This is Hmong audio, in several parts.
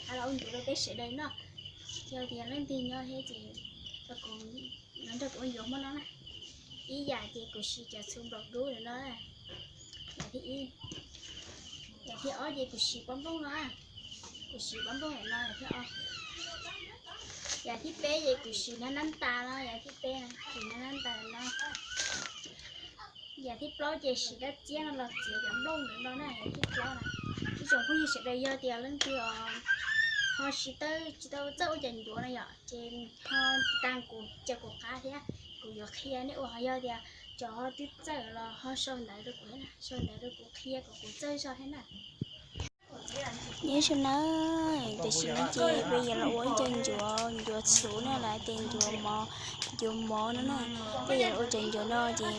Hab los ua ncuav rau peb sawv daws noj. Yog tias leej twg nyob thiab ces los nrog kuv ua ncuav hmo no na. Ib yam ces kuv siv cov txhuv nplaum dub no, yam thib ib. Yam thib ob ces kuv siv pob nplooj no, kuv siv pob nplooj no yam thib ob. Yam thib peb ces kuv siv nab nab tas no, yam thib peb siv nab nab tas no. Yam thib plaub ces siv dab txiab no los txiav cov nplooj ntawd no na, yam thib plaub na. Ib tsoom phooj ywg sawv daws yog tias leej twg os ho tsis tau txawj ua cov ncuav no yom, ces ho tis tas kuv, caw kuv qab thiab kuv yuav qhia nej ua. Ho yog tias cov ho twb txawj los ho sau ntawv rau kuv, sau ntawv rau kuv qhia kom kuv txawj zog thiab na. Nyob zoo na, tam sim no ces peb yuav los ua ib co ncuav, ncuav txhuv na, lawv tias ncuav mov, ncuav mov no na. Peb yuav los ua cov ncuav no ces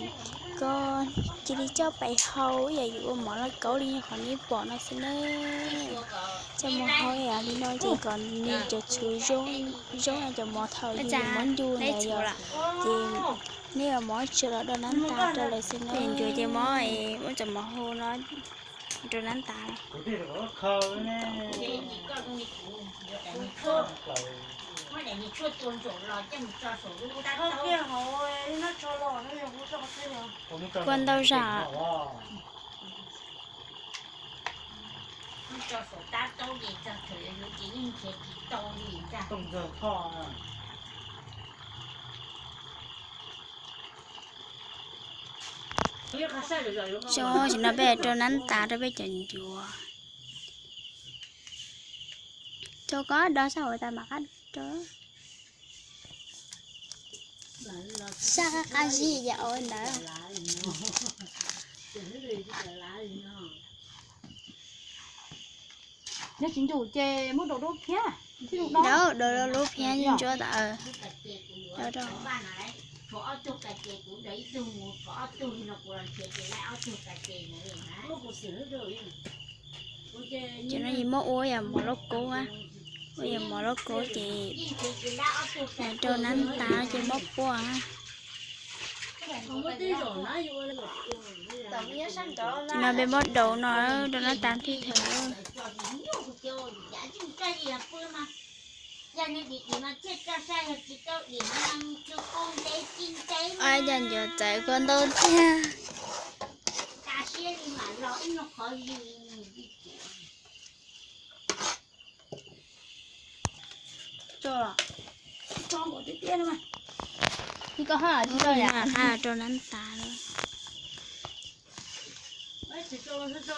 koj cia li coj pais hau ib yam yus ua mov lauj kaub li qhov nej pom no xwb na. Coj mus hau ib yam li no ces kom nws cov txhuv zoo, cov mov thaum yus muab ncu ntawd yom, ces nej yuav muab tso los rau nab tas rau lawv xwb na. Ncuav ces muab muab cov mov hau no rau nab tas. Kua ntau zam. Zoo, tam sim no peb rau nab tas rau peb cov ncuav. Rau koj do sab hauv tas mam qab rau. Sab qab qab zib yam ua ntawd. Yog tsis ncu ces muab daus dub phiab. Daus, daus lub phiab ntsuab tas. Ces no yus muab ua yam mov lauj kaub, ua yam mov lauj kaub ces rau nab tas ces muab puab. Ces no peb muab daus no rau nab tas thib thawm. Ua cas ncuav txawv kua ntau tiag. Ib koj haj tsis rau nab tas,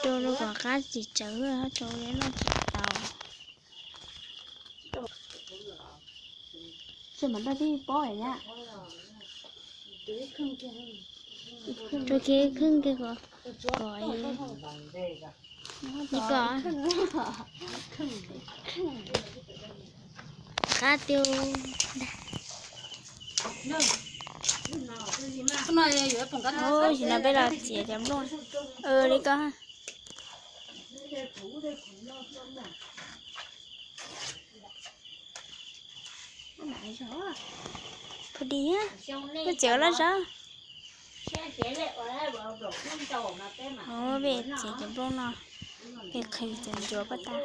rau rau kom qab tsis tsawv, rau noj tsis tau. Tsis mam rau tib pob na. Rau kiag kheej kiag kom, kom, kom qab tiag. Tam sim no peb los txiav cov nplooj li ko. Phem di, koj txiav laj zog. Peb txiav cov nplooj no, peb qhwv cov ncuav paj tag.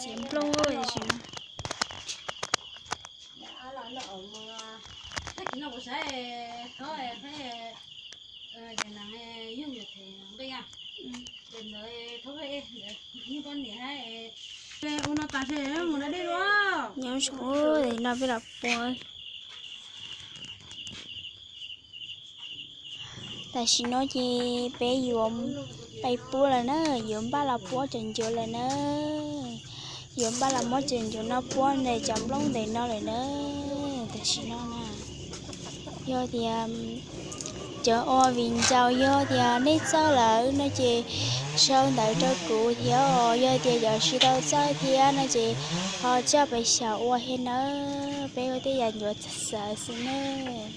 Txiav nplooj ua ntsis no. Nyob zoo, no peb los pua. Tam sim no ces peb yuav pais puab lawm na, yuav npaj los puab cov ncuav lawm na. Yuav npaj los muab cov ncuav no puab ntawm cov nplooj ntawm no lawm na. Tam sim no na, yog tias cov ua viv ncaus yog tias nej txawj lawm no ces sau ntawv rau kuv thiab os. Yog tias cov tsis tau txawj thiab no ces ho coj pais xyaum ua thiab nawb. Peb ua tej yam ncuav txawv txawv xwb nawb.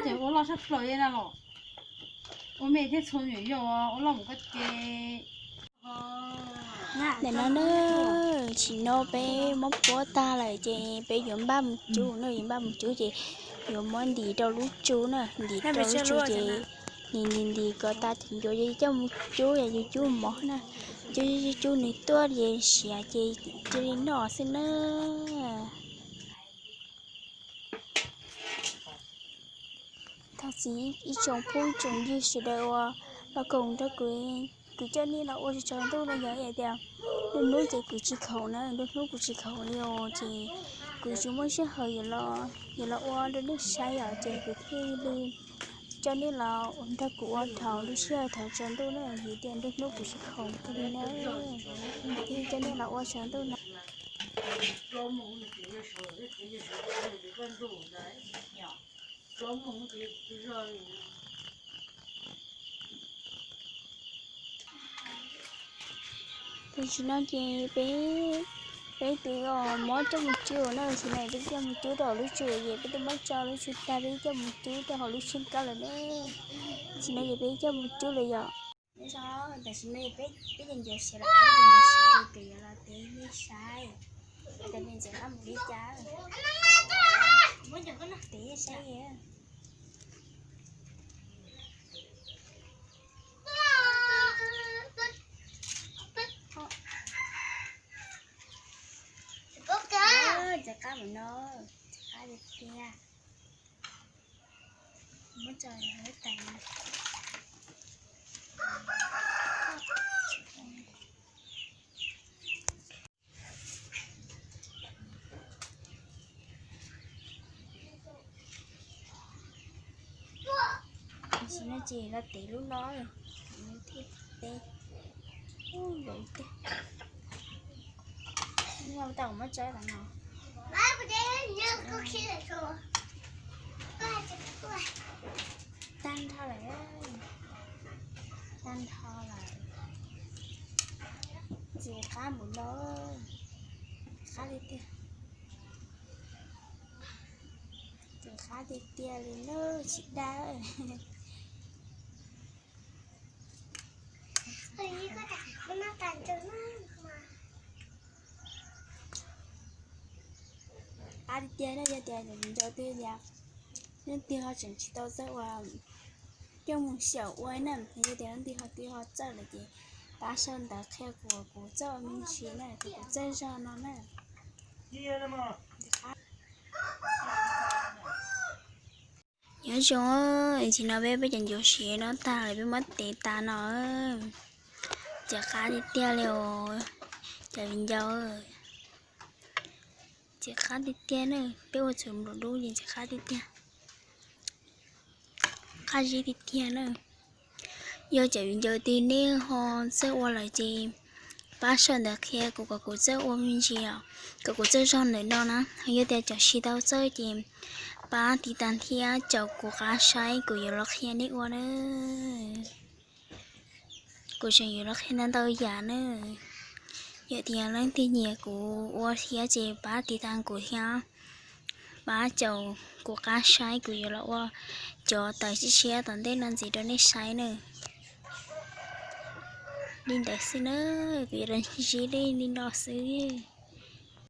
Ces ua loj sab plaws na los. Ua me thiab txhua me nyuam yau ua loj mus koj ces. Ntawm no na, tam sim no peb muab puab tag lawm ces peb yuav npaj mus cub na, yuav npaj mus cub ces yuav muab ntim rau lub tsu na, ntim rau lub tsu ces ntim ntim ntim kom tas ces yuav coj mus cub, yog yuav cub mov na, cub cub cub nws tuaj ces siav ces cia li noj xwb na. Thov txim ib tsoom phooj tsoom ywg sawv daws uas los koom nrog kuv, kuv coj nej los ua tsaus ntuj no, yog tias nruab hnub ces kuv tsis khoom na, nruab hnub kuv tsis khoom li os ces kuv tsis muaj sij hawm yuav los ua rau nej saib os ces kuv thiaj li coj nej los nrog kuv ua thaum lub sij hawm thaum tsaus ntuj na, vim tias nruab hnub kuv tsis khoom li na, thiaj coj nej los ua tsaus ntuj no. Tam sim no ces peb, peb twb muab coj mus cub na, tam sim no peb coj mus cub rau hauv lub tsu ces peb twb muab tso lub tsu tag, peb coj mus cub rau hauv lub tsheb kab lawm na. Tam sim no ces peb coj mus cub lawm yom. Tam sim no peb cov ncuav siav lawm, peb cov ncuav siav ces kuv yuav los tev nej saib, tas me ntxim qab mus li cas, tev nej saib. Ntxim qab mus no, ntxim qab tiag tiag. Muab tso tais no. Tam sim no ces los tev lub no, thiaj teb. Ub, zaum tiag. Nyob tau muab tso tas no. Tag nrho lawm, tag nrho lawm. Ntxim qab mus no, qab tiag tiag. Ntxim qab tiag tiag li na, tsis dag. Qab tiag tiag na, yog tias cov viv ncaus twg tias leej twg ho tseem tsis tau txawj ua, coj mus xyaum ua na, yog tias leej twg ho twb ho txawj lawm ces pab sau ntawv qhia kuv, kuv txawj ua me ntsis na, kuv txawj zog no na. Nyob zoo, tam sim no peb, peb cov ncuav siav no tag lawm, peb muab tev tas no. Ntxim qab tiag tiag li os cov viv ncaus, ntxim qab tiag tiag na, peb ua txhuv nplaum dub ces ntxim qab tiag tiag. Qab zib tiag tiag na. Yog cov viv ncaus twg nej ho txawj ua lawm ces pab sau ntawv qhia kuv kom kuv txawj ua me ntsis os, kom kuv txawj zog ntawm no na. Yog tias cov tsis tau txawj ces pab tiv tas thiab caum kuv qab saib kuv yuav los qhia nej ua na. Kuv tseem yuav los qhia ntau ntau yam na. Yog tias leej twg nyiam kuv ua thiab ces pab tiv tas kuv thiab, pab caum kuv qab saib kuv yuav los ua cov tawm tshiab tshiab tom ntej no ntxiv rau nej saib na. Li ntawd xwb na, kuv yuav los ntsib nej li no xwb.